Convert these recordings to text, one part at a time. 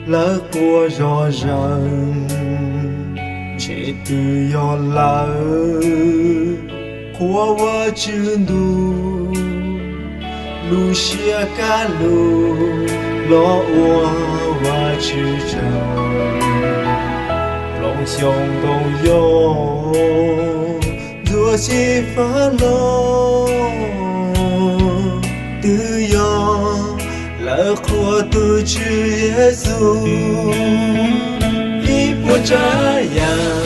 Lawv quaj zom zaws, ntshe twb yog lawv qhuas Vajtswv ntuj, lub siab kaj lug los ua Vajtswv tsaug. Plooj xyoo ntoo yog ntxuav xyiv fab los, twb yog lawv qhuas tus Tswv Yexus. Ib puas tsav yam,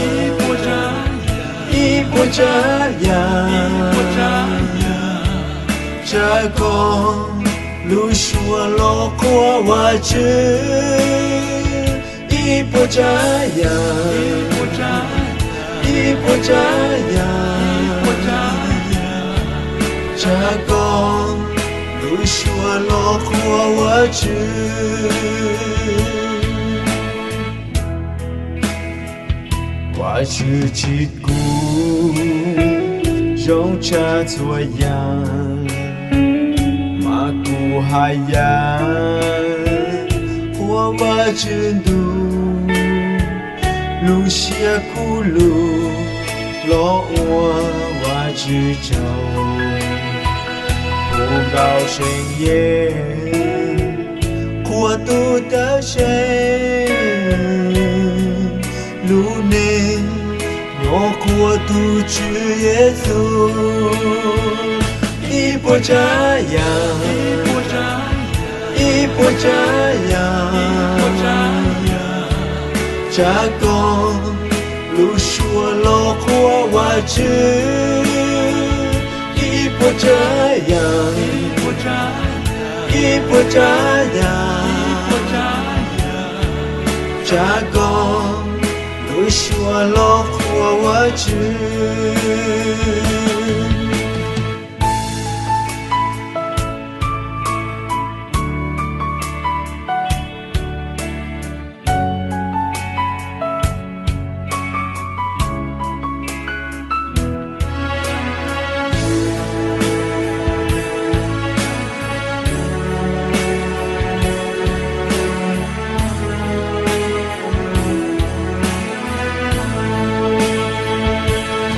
ib puas tsav yam, tsa koj lub suab los qhuas Vajtswv. Ib puas tsav yam, ib puas tsav yam, tsa koj lub suab los qhuas Vajtswv. Vajtswv tsis kub, zoo tshaj txhua yam, mas kuv haj yam qhuas Vajtswv ntuj, lub siab kuv lug los ua Vajtswv tsaug. Hu nkauj seev yees qhuas tus dawb seev, lub neej nyob qhuas tus Tswv Yexus. Ib puas tsav yam, ib puas tsav yam, tsa koj lub suab los qhuas Vajtswv. Ib puas tsav yam, ib puas tsav yam, tsa koj lub suab los qhuas Vajtswv.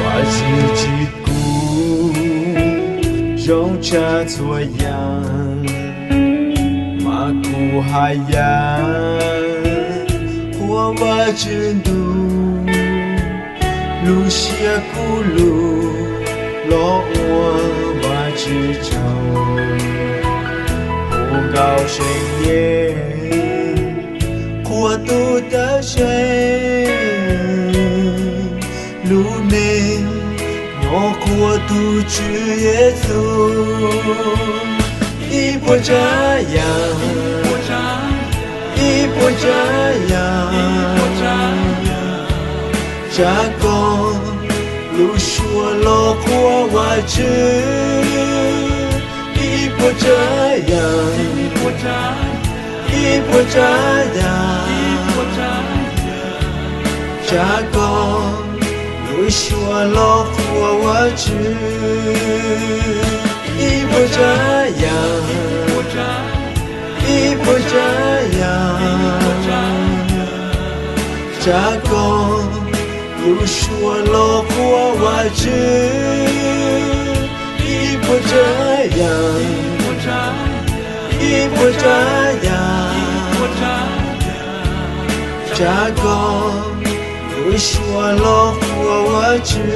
Vajtswv tsis kub, zoo tshaj txhua yam, mas kuv haj yam qhuas Vajtswv ntuj, lub siab kuv lug los ua Vajtswv tsaug. Hu nkauj seev yees qhuas tus dawb seev, lub neej nyob qhuas tus Tswv Yexus. Ib puas tsav yam, ib puas tsav yam, tsa koj lub suab los qhuas Vajtswv. Ib puas tsav yam, ib puas tsav yam, tsa koj lub suab los qhuas Vajtswv. Ib puas tsav yam, ib puas tsav yam, tsa koj lub suab los qhuas Vajtswv. Ib puas tsav yam, ib puas tsav yam, tsa koj lub suab los qhuas Vajtswv.